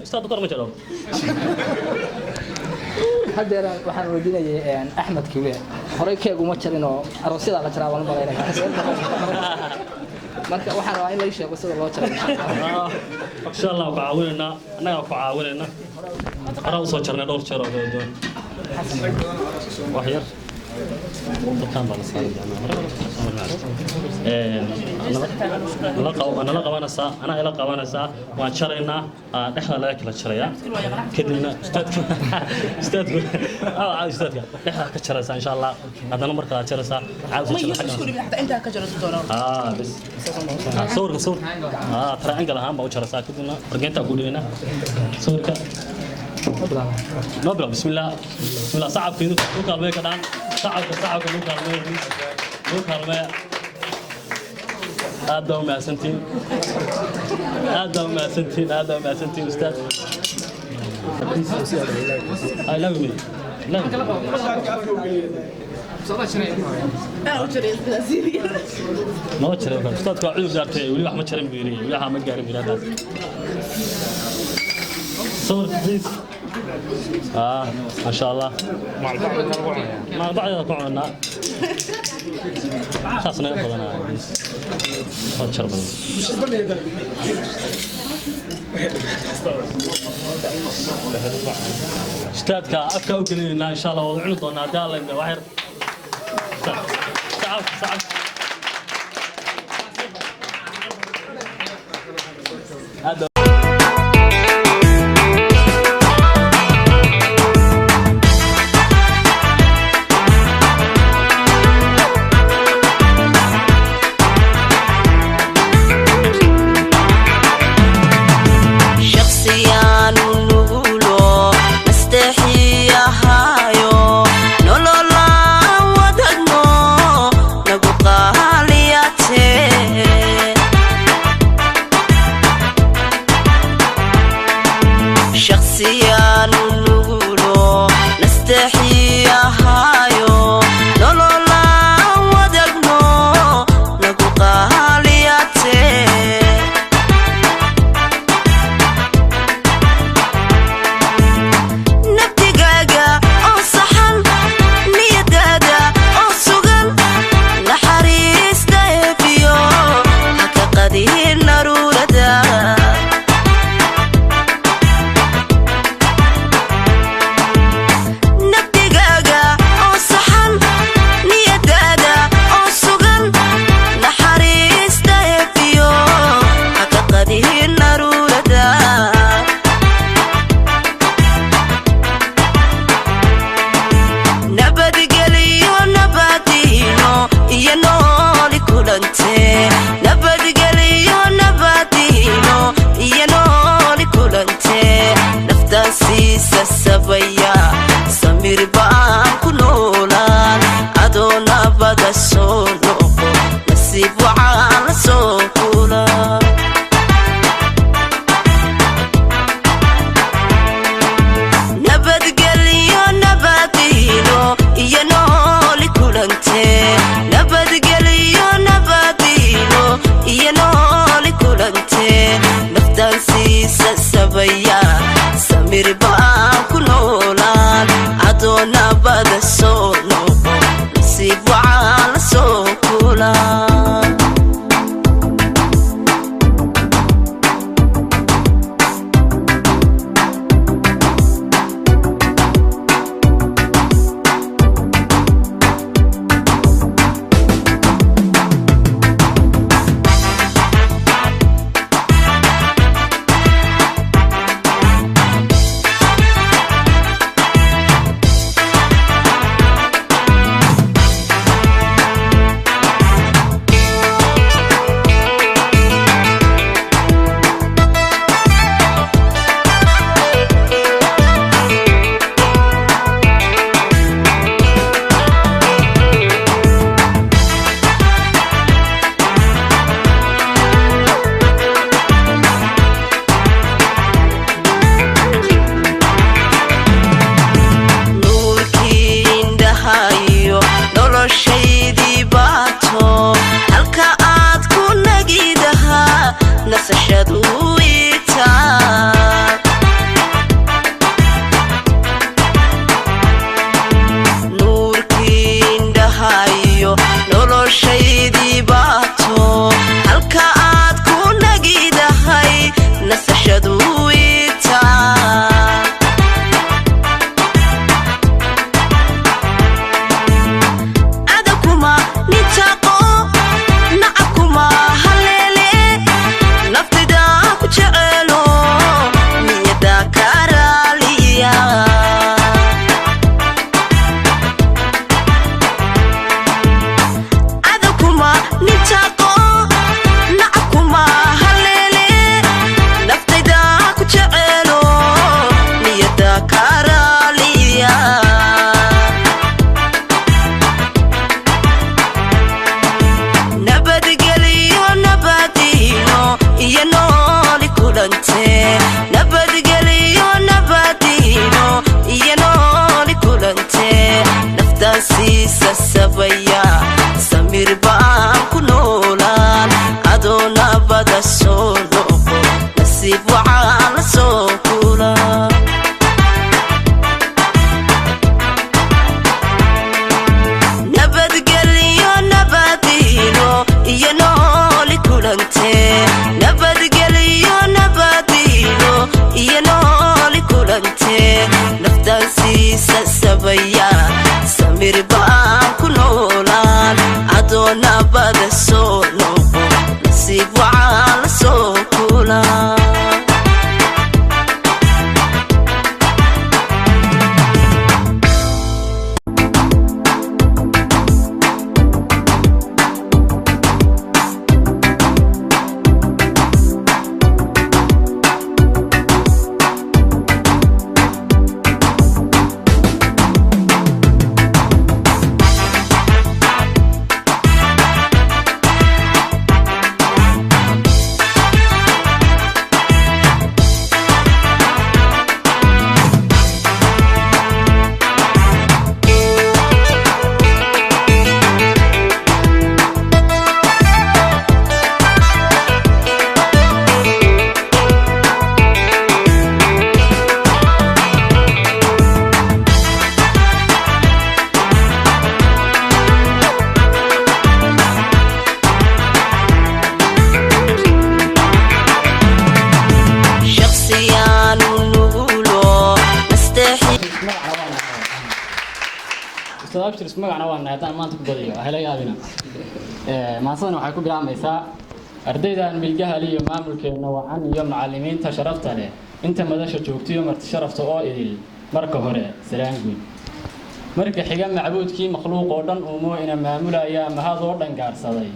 Ustaad, kor ma jiro. Haddeer waxaan weydiinayay Axmed Kiwe, horey keeg uma jarin oo aroosyada la jaraa baan u malaynaya. Marka waxaan rabaa in la ii sheego sida loo jaray. Insha Allah ku caawinaynaa, annagaa ku caawinayna. Horaa usoo jarnay dhowr jeer oo kala duwan. Wax yar dadkaan baa la saari doonaa. Nala qabanaysaa, anaa ila qabanaysaa. Waan jaraynaa, dhexda laga kala jarayaa. Kadibna ustaadka dhexda ka jaraysaa, insha Allah. Haddana mar kala jaraysaa. Bas sawirka, sawir triangle ahaan baa u jaraysaa. Kadibna fargeentaa ku dhigaynaa. Sawirka noo bilaab. Bismillah, bismillah. Sacabka idinku nuu kaalmeeya, ka dhaan sacabka, sacabka nuu kaalmeeya, nuu kaalmeeya. Aad baa umahadsantihiin, aad baa umahadsantihiin, aad baa umahadsantihiin. Ustaad, I love me, love me. Noo jiray ustaadku waa cudur daartay, weli wax ma jarin buu yidhi, weli waxaa ma gaarin buu yidhi haddaas. Sawirka, please. Maasha Allah, maalbacdeeda ku cunaa, saas naga badanaa, please. Soo jar badan. Ustaadka afka u gelinaynaa, insha Allah wada cuni doonaa haddii Alla idmo. Wax yar sacabka, sacabka. Aad. Shakhsiyaanu nugulo nasteexiyahaayo, nololaan wadagno nagu qaaliyate. Shakhsiyaanu nugulo nasteexiyahaayo, nololaan wadagno nagu qaaliyate. Nabdigaaga oo saxan, niyadaada oo sugan, naxariista eebiyo haka qadihin naruurada. Nabdigaaga oo saxan, niyadaada oo sugan, naxariista eebiyo haka qadihin naruurada. Nabadgeliyo, nabadiino iyo nooli kulante. Nabadgeliyo, nabadiino iyo nooli kulante. Naftaan siisa sabaya, samir baan ku noolaan. Adoo nabada soo noqo, nasiib wacaan la soo kula. Nabadgeliyo, nabadiino iyo nooli kulante. Nabadgeliyo, nabadiino iyo nooli kulante. Naftaan siisa sabaya, samir baan ku noolaan. Adoona Naftaansiisa sabaya, samir baan ku noolaan. Adoo nabada soo noqo, nasiib waxaa la soo kula. Nabadgelyo, nabadiino iyo nooli kulante. Nabadgelyo, nabadiino iyo nooli kulante. Naftaansiisa sabaya, samir baan ku noolaan. Adoo nabada soo noqo, nasiib waxaa la soo kula. Shaqsiyaanu nugulo nasteexi. Ustaad Abshir, isku magacna waa nahay. Haddaan maanta ku badiyo hela yaabina. Maansadan waxay ku bilaabmaysaa: ardaydan milgahal iyo maamulkeenna wacan iyo macallimiinta sharafta leh, inta madasha joogtiyo marti sharafta oo idil, marka hore salaan guud. Marka xiga, macbuudkii makhluuq oo dhan uumo ina maamulaya mahad oo dhan gaarsaday.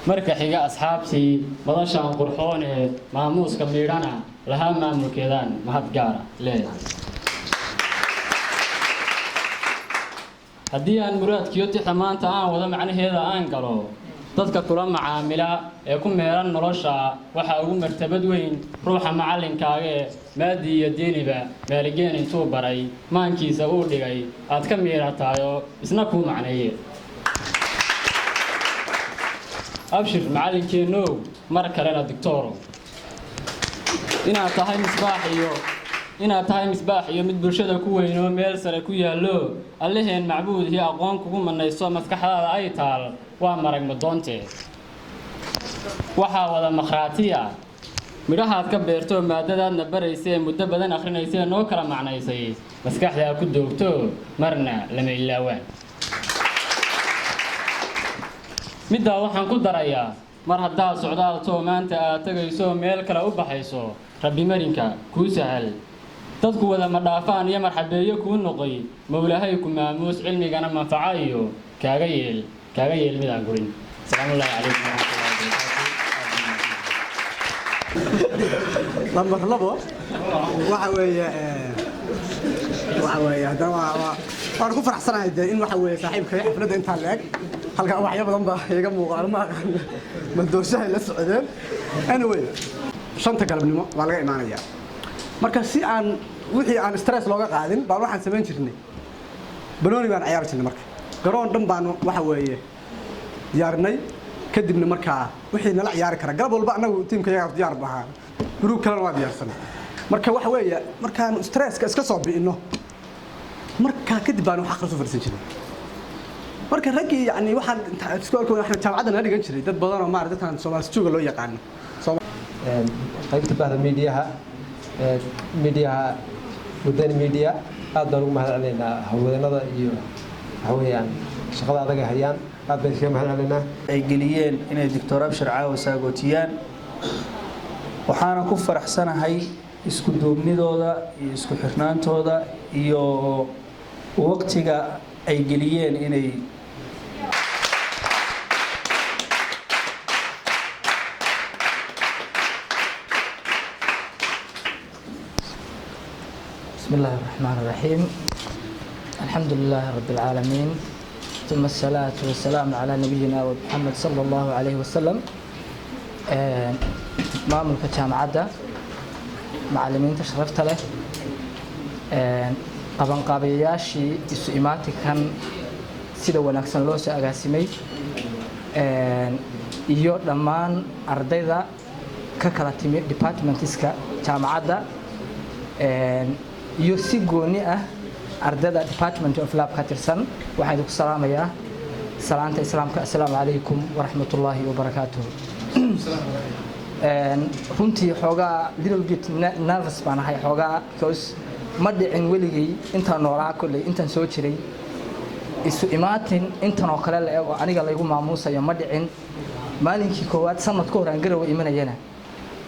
Marka xiga, asxaabtii madashan qurxoon ee maamuuska miidhana lahaa maamulkeedaan mahad gaara leeyahay. Haddii aan muraadkiyo tixa maanta aan wado macnaheeda aan galo, dadka kula macaamila ee ku meelan nolosha waxaa ugu martabad weyn ruuxa macallinkaagee maadi iyo diiniba maaligeen intuu baray maankiisa uu dhigay aad ka miirataayo isna kuu macneeye. Abshir macallinkeennow, mar kalena digtoorow, inaad tahay misbaax iyo mid bulshada ku weynoo meel sare ku yaallo, alleheen macbuudhii aqoon kugu manayso maskaxdaada ay taal waa marag madoonte. Waxaa wada makhraatiya midhahaad ka beerto maadadaadna baraysee muddo badan akhrinaysee noo kala macnaysay, maskaxdaa ku doogto marna lama ilaawaan. Middaa waxaan ku darayaa, mar haddaad socdaalto maanta aad tegayso meel kale u baxayso, Rabbi marinka kuu sahal, dadku wada ma dhaafaan iyo marxabeeyo kuu noqoy, mowlahay ku maamuus, cilmigana manfaco iyo kaaga yeel midaan gurin. Asalaamu calaykum waraxmatullahi wabarakaatu. Lambar 2 waxa weeye haddana waan ku faraxsanahay dee in waxa weeye saaxiibkay xafladda intaa la eg halkaa waxya badan baa iiga muuqaan, ma aqaan madoorshahay la socdeen. Anyway, 5-ta galabnimo waa laga imaanayaa. Marka si aan wixii aan stress looga qaadin baan waxaan samayn jirnay banooni baan ciyaari jirnay. Marka garoon dhan baan waxa weeye diyaarinay. Kadibna markaa wixii nala ciyaari kara galab walba annagu tiimka yaga diyaar bahaa, group kalena waa diyaarsanay. Marka waxa weeye markaan stresska iska soo bi'ino, markaa kadib baan wax akhris u fadhiisan jirnay. Marka raggii yani waxaan iskoolka waxaan jaamacadda nala dhigan jiray dad badan oo maarata dadkan Soomaali jooga loo yaqaano. Qaybta bahda miidiyaha Wadani Media, aad baan ugu mahad celinaynaa howlwadeennada iyo waxa weeyaan shaqada adag ay hayaan. Aad baan iskaga mahad celinaynaa. Ay geliyeen inay Doctor Abshir caawa saagootiyaan. Waxaana ku faraxsanahay isku duubnidooda iyo isku xirnaantooda iyo waqtiga ay geliyeen inay بسم الله الرحمن الرحيم، الحمد لله رب العالمين، ثم الصلاة والسلام على نبينا محمد صلى الله عليه وسلم. Maamulka jaamacadda, macallimiinta sharafta leh, qabanqaabiyayaashii isu imaatinkan Sida wanaagsan loo soo agaasimay iyo dhammaan ardayda ka kala timi departmentska jaamacadda iyo si gooni ah ardayda Department of Lab ka tirsan, waxaan idinku salaamayaa salaanta Islaamka: assalaamu calaykum waraxmatullaahi wabarakaatuh. Runtii xoogaa little bit nervous baan ahay xoogaa, because ma dhicin weligay intaan noolaa, kolley intaan soo jiray, isu imaatin intan oo kale la eg oo aniga laygu maamuusayo ma dhicin. Maalinkii koowaad sanad ka hor aan Garowe imanayana,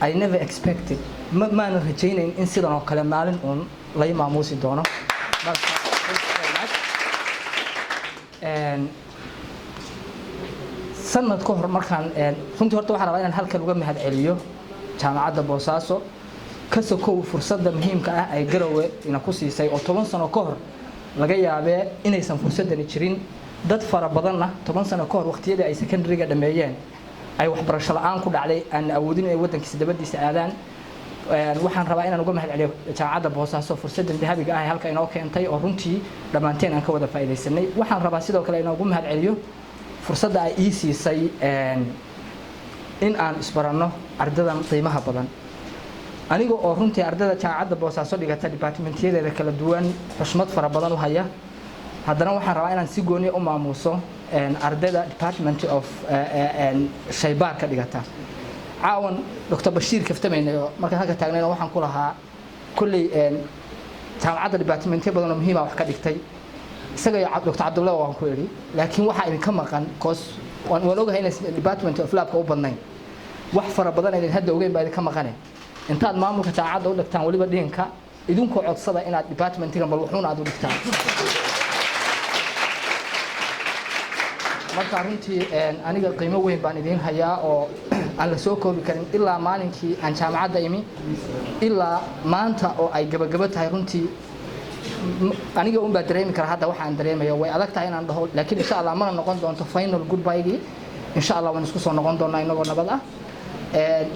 I never expected, ma maanan rajaynayn in sidan oo kale maalin uun lay maamuusi doono. Marka, thank you very much. Sanad ka hor markaan runtii horta waxaan rabaa inaan halkan uga mahad celiyo Jaamacadda Boosaaso, ka sokow fursadda muhiimka ah ay Garowe ina ku siisay, oo 10 sano ka hor laga yaabee inaysan fursaddani jirin. Dad fara badanna 10 sano ka hor, waqtiyadii ay secondary-ga dhameeyeen, ay waxbarasho la'aan ku dhacday, aan awoodin inay waddankiisa dabadiisa aadaan. Waxaan rabaa inaan uga mahad celiyo Jaamacadda Boosaaso fursaddan dahabiga ah ee halka inoo keentay, oo runtii dhammaanteen aan ka wada faa'iidaysanay. Waxaan rabaa sidoo kale inaan ugu mahad celiyo fursadda ay ii siisay in aan isbaranno ardadan qiimaha badan. Aniga oo runtii ardayda Jaamacadda Boosaaso dhigata departmentyadeeda kala duwan xushmad fara badan u haya, haddana waxaan rabaa inaan si gooni u maamuuso ardayda Department of Shaybaarka dhigata. Caawan Dr. Bashiir kaftamayna oo markaan halka taagnayna waxaan ku lahaa, kolley jaamacadda departmentyo badan oo muhiima wax ka dhigtay isaga iyo Dr. Cabdulla waan ku idhi, laakiin waxaa idinka maqan, cause waan ogahay inaysan Department of Labka u badnayn, wax fara badan idin hadda ogeyn baa idinka maqane. Intaad maamulka jaamacadda u dhigtaan, weliba dhinka idinkoo codsada inaad departmentigan bal wuxuuna aad u dhigtaan. Marka runtii aniga qiimo weyn baan idiin hayaa oo aan la soo koobi karin. Ilaa maalinkii aan jaamacadda imi ilaa maanta oo ay gabagabo tahay, runtii aniga un baa dareemi kara hadda waxa aan dareemayo. Way adag tahay inaan dhaho, laakiin insha Allah mana noqon doonto final goodbye-gii. Insha Allah waan isku soo noqon doonaa inagoo nabad ah.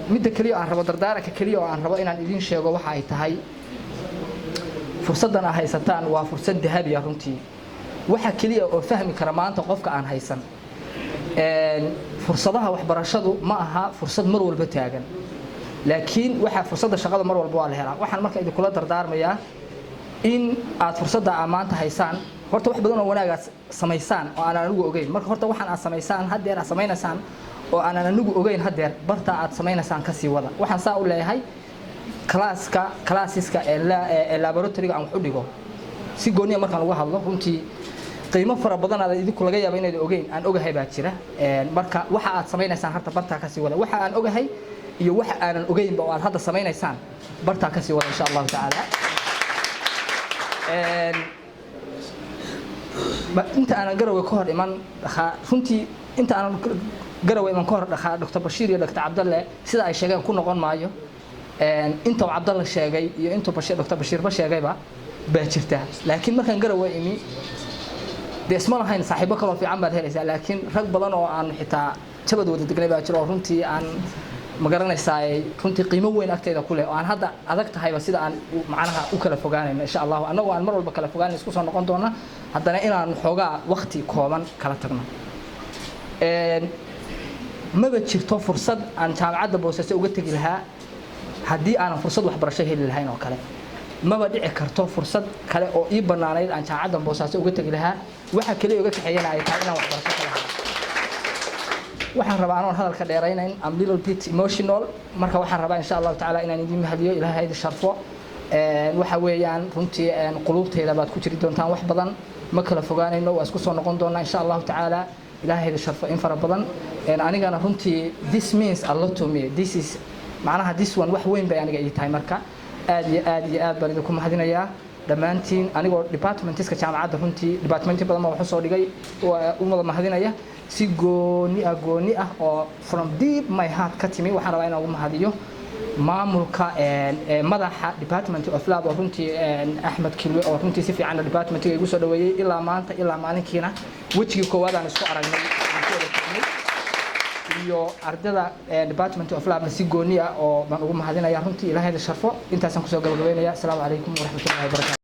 Midda keliya aan rabo, dardaaranka keliya oo aan rabo inaan idiin sheego waxa ay tahay: fursaddan aad haysataan waa fursad dahabi ah. Runtii waxa keliya oo fahmi kara maanta qofka aan haysan fursadaha waxbarashadu ma aha fursad mar walba taagan, laakiin waxa fursadda shaqada mar walba waa la helaa. Waxaan marka idinkula dardaarmayaa in aad fursadda aad maanta haysaan, horta wax badan oo wanaag aad samaysaan oo aanan anigu ogeyn. Marka horta waxaan aad samaysaan haddeer, aad samaynaysaan oo aanan anigu ogeyn haddeer, barta aad samaynaysaan kasii wada. Waxaan saa u leeyahay, classka, classeska ee laboratoryga aan wax u dhigo, si gooniya markaan uga hadlo, runtii qiimo fara badan aad idinku laga yaabo inayd ogeyn aan ogahay baa jira. Marka waxa aad samaynaysaan horta bartaa kasii wada. Waxa aan ogahay iyo waxa aanan ogeynba oo aad hadda samaynaysaan, bartaa kasii wada, insha Allahu tacaala. Inta aanan Garowe ka hor iman runtii, inta aanan Garowe iman ka hor, dhakhaa Dr. Bashiir iyo Dr. Cabdalle sida ay sheegeen ku noqon maayo. Inta uu Cabdalle sheegay iyo intuu Bashiir, Dr. Bashiirba sheegayba baa jirta, laakiin markaan Garowe imi, dee isma lahayn saaxiibo kaloo fiican baad helaysaa, laakiin rag badan oo aan xitaa jabad wada degnay baa jira oo runtii aan ma garanaysaa, runtii qiimo weyn agtayda ku leh, oo aan hadda adag tahayba sida aan macnaha u kala fogaanayno. Insha Allahu annagoo aan mar walba kala fogaanayno, isku soo noqon doona, haddana inaan xoogaa waqti kooban kala tagno. Maba jirto fursad aan Jaamacadda Boosaaso uga tegi lahaa haddii aanan fursad waxbarasho heli lahayn oo kale. Maba dhici karto fursad kale oo ii bannaanayd aan Jaamacadda Boosaaso uga tegi lahaa. Waxa kaliya uga kaxeeyana ay tahay inaan waxbarasho ka lahaa. Waxaan rabaa, anoon hadalka dheeraynayn, I'm little bit emotional, marka waxaan rabaa insha Allahu tacaala inaan idiin mahadiyo. Ilaahay idin sharfo. Waxa weeyaan runtii quluubtayda baad ku jiri doontaan wax badan. Ma kala fogaanayno, waa isku soo noqon doonaa insha Allahu tacaala. Ilaahay idin sharfo in fara badan. Anigana runtii this means a lot to me. This is, macnaha, this one wax weyn bay aniga ii tahay. Marka aad iyo aad iyo aad baan idinku mahadinayaa dhammaantiin, anigoo departmentiska jaamacadda, runtii departmenti badan baa wax usoo dhigay, u wada mahadinaya. Si gooni ah, gooni ah oo from deep my heart ka timi, waxaan rabaa inaan ugu mahadiyo maamulka, madaxa Department of Lab, oo runtii Axmed Kilwe, oo runtii si fiican departmentiga igu soo dhaweeyey ilaa maanta, ilaa maalinkiina wejigii koowaad aan isku aragnay aan ku wada kulmay, iyo ardada Department of Labna si gooni ah oo baan ugu mahadinaya. Runtii Ilaahayda sharfo. Intaasaan kusoo gabagabeynaya. Asalaamu calaykum waraxmatullahi wabarakatu.